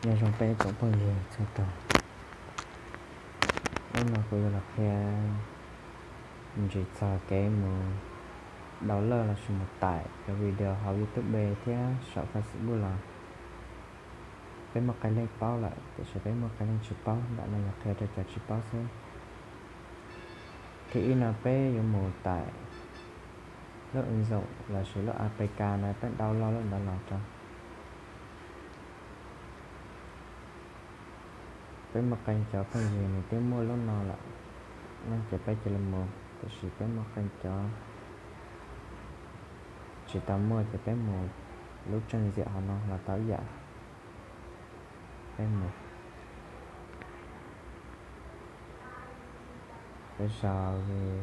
Nyob zoo peb tsoom phooj ywg txhua tus, hnub no kuv yuav los qhia me ntsis txog kev mus download lossis mus tải cov video hauv YouTube thiab saum Facebook los. Peb muaj qee leej paub lawm tiam sis peb muaj qee leej tsis paub, ntawm no yog qhia rau cov tsis paub xwb. Thib ib no peb yuav mus tải lub ứng dụng lossis lub APK no peb download lub ntawd los rau. Peb muaj qee cov phooj ywg nws twb muaj lub no lawm no ces peb cia li mus, tiam sis peb muaj qee cov tsis tau muaj ces peb mus lub trang web hauv no los tau ib yam. Peb mus, peb sau Gmail,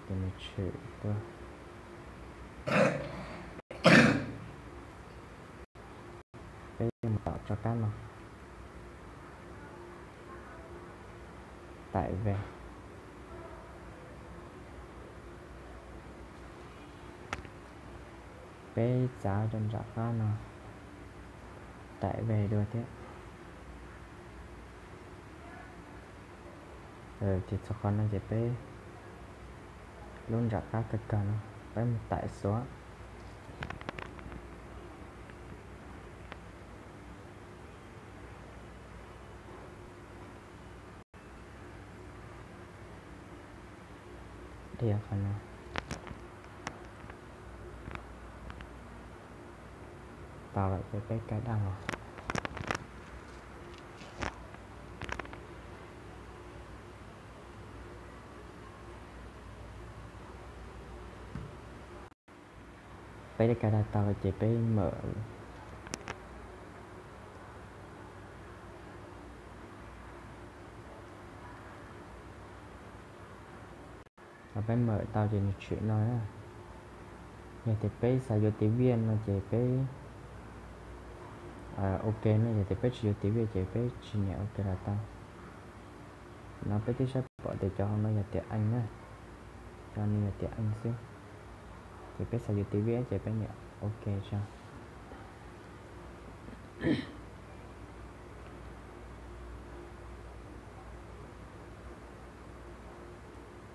ces nws tshwm tuaj. Peb mus tom tso kab no, tải về. Peb txav rau nram qab no, tải về dua thiab. Ces txog qhov no ces peb lub nram qab kawg kawg no, peb mus tải xuống. Dhia qhov no. Tau lawm ces peb cài đặt los. Peb cài đặt tau lawm ces peb mở. Peb mở tau ces nws tshwm no na. Yog tias peb xav yuav tiếng Việt no ces peb ok no, yog tias peb tsis yuav tiếng Việt ces peb tsis nias ok los tau. No peb twb saib pom tias cov hauv no yog tiếng Anh na, cov no yog tiếng Anh xwb. Ces peb xav yuav tiếng Việt ces peb nias ok tso.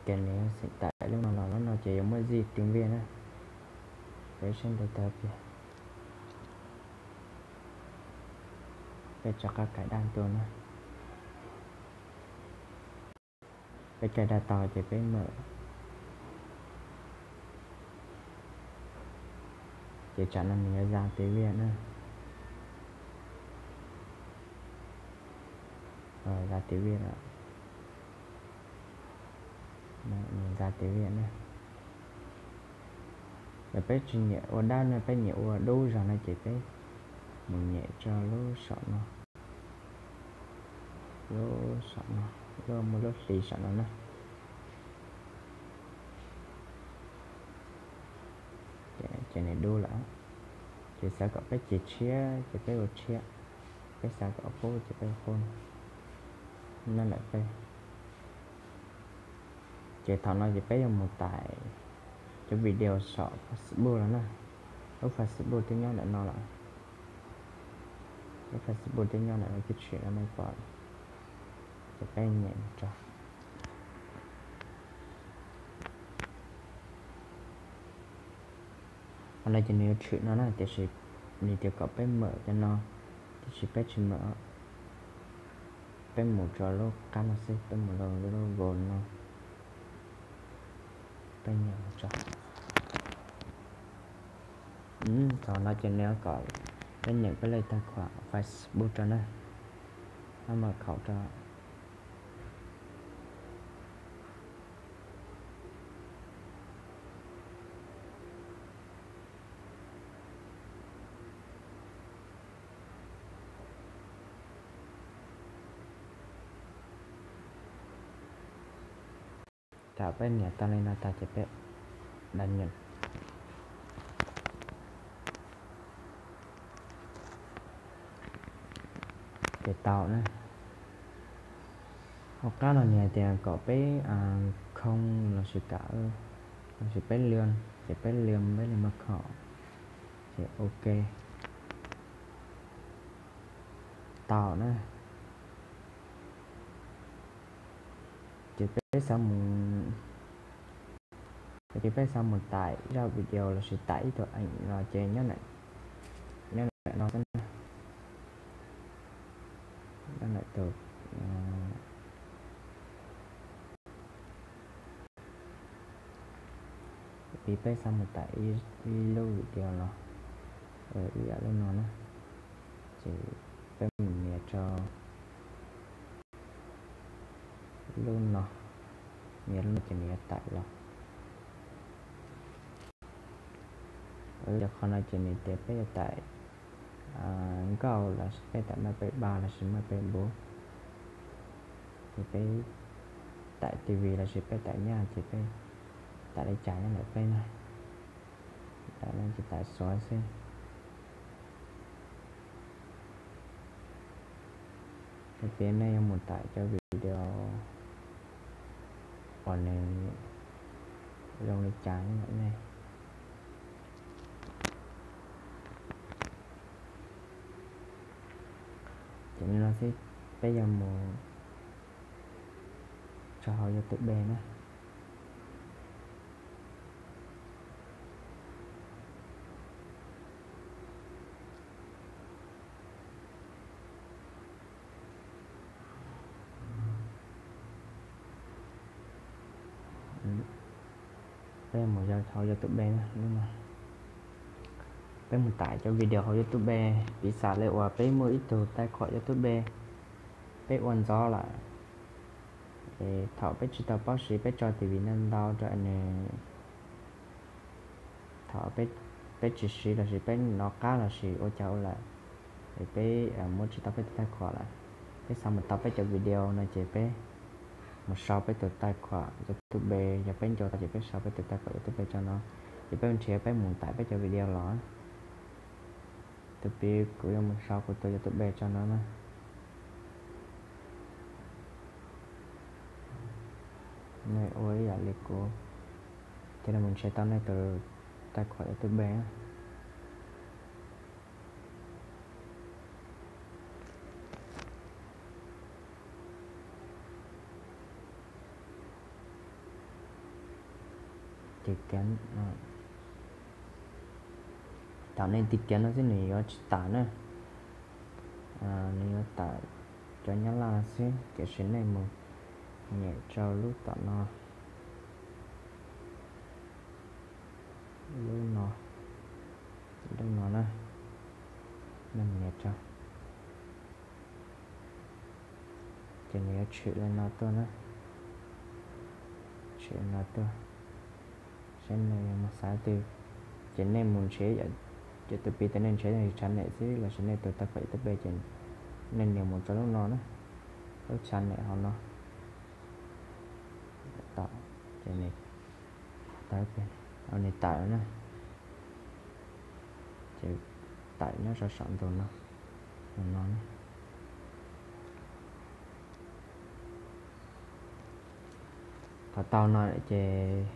Ces nws xeem tải lub no los, lub no ces yuav muaj zaj tiếng Việt na. Peb saib ntev tag kiag, peb rov qab cài đặt dua na. Peb cài đặt tau ces peb mở. Ces tsam no nws yuav zaj tiếng Việt na. Zaj tiếng Việt lawm. Nws zaj tiếng Việt na. Yog peb tsis nyiam ua dab no, peb nyiam ua dub zog no ces peb mus nyem rau lub saum no. Lub saum no, lub muaj lub hlis saum no na. Ces nws dub lawm. Ces xav kom peb ceg tshiab ces peb ua tshiab, peb xav kom qub ces peb ua qub. No lawm peb. Ces thaum no ces peb yuav mus tải cov video saum Facebook los na. Lub Facebook twb nyob ntawm no lawm. Lub Facebook twb nyob ntawm no, twb tshwm no nej pom. Ces peb nyem mus rau. Qhov no ces nws yuav tshwm no na, tiam sis nws tias kom peb mở cov no, tiam sis peb tsis mở. Peb mus rau lub qab no xwb, peb mus rau lub Google no. Peb nyem mus rau. Thaum no ces nws kom peb nyem peb lej tài khoản Facebook rau na. Peb mở khẩu rau. Thaum peb nias tau li no tag ces peb đăng nhập. Ces tau na. Hauv qab no nws hais tias kom peb không lossis cả, lossis peb luôn, ces peb luôn peb li mật khẩu. Ok, tau na. Ces peb xav mus, ces peb xav mus tải zaj video lossis tải ib tug ảnh no ces nyob, nyob ntawm no xwb na. Nyob ntawm tus, ib peb xav mus tải ib lub video no, ib yam lub no na, ces peb mus nias rau lub no, nias lub no ces nws yuav tải los. Cov qhov no ces nws tias peb yuav tải nkauj los sis peb tải maj peb ba lossis maj peb npuv. Ces peb tải T V lossis peb tải nyaj ces peb tải li cas nyob ntawm peb na. Tải no ces tải xuav xwb. Hais tias nej yuav mus tải cov video uas nws zoo li cas nyob ntawm nej. Ces li no xwb, peb yuav mus tso hauv YouTube na. Peb mus hauv YouTube na, lub no. Peb mus tải cov video hauv YouTube, piv xam li uas peb muaj ib tug tài khoản YouTube, peb ua ntxov lawm, es thaum peb tsis tau paub siv peb tso T V ntau ntau rau nws, thaum peb tsis siv lossis peb nov qab lossis ua cas ua lawm, es peb muab tsis tau peb tus tài khoản lawm, peb xav mus tau peb cov video no ces peb mus sau peb tus tài khoản YouTube, yog peb nco tau ces peb sau peb tus tài khoản YouTube tso no, ces peb nrhiav peb mus tải peb cov video los. Tus piv kuv yuav mus sau kuv tus YouTube tso no na. Nej ua ib yam li kuv, ces nej mus nrhiav tau nej tus tài khoản YouTube. Thaum nej tiv kiav no xwb nws yuav tsis tải na, nws yuav tải cov Nyab Laj xwb, tiam sis nej mus nyem rau lub tom no, lub no, lub no na, nej mus nias rau. Ces nws yuav tshwm li no tuaj na, tshwm li no tuaj, saib nej yuav mus xav twg. Ces nej mus nrhiav, ces tus piv tias nej nrhiav tshav nem xwb lossis nej tus tài khoản YouTube ces nej nias mus rau lub no na, lub tshav nem hauv no. Ces nws tawm na, ces tawm nyob rau saum ntug no, tus no. Thaum tau no ces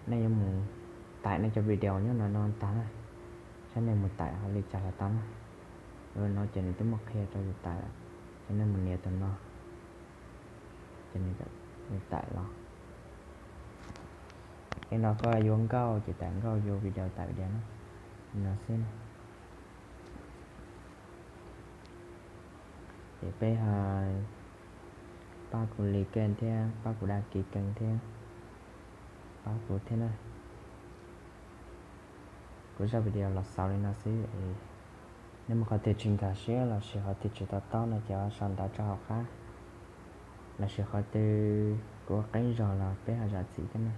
nej yuav mus tải nej cov video nyob no no tag na, saib nej mus tải hauv li cas los tau na. No ces nws twb muaj qhia rau yus tải lawm, ces nej mus nias tus no, ces nws tải los. Li no koj yuav nkauj ces tải nkauj, yuav video tải video na, li no xwb. Ces peb ho pab kuv like thiab pab kuv đăng ký kênh thiab pab kuv thiab na. Kuv zaj video los xaus li no xwb, nej muaj qhov twg tsis nkag siab lossis qhov twg tsis to taub no ces ho sau ntawv rau hauv qab, lossis qhov twg kuv ua qeeb zog los peb ho zam txim thiab na.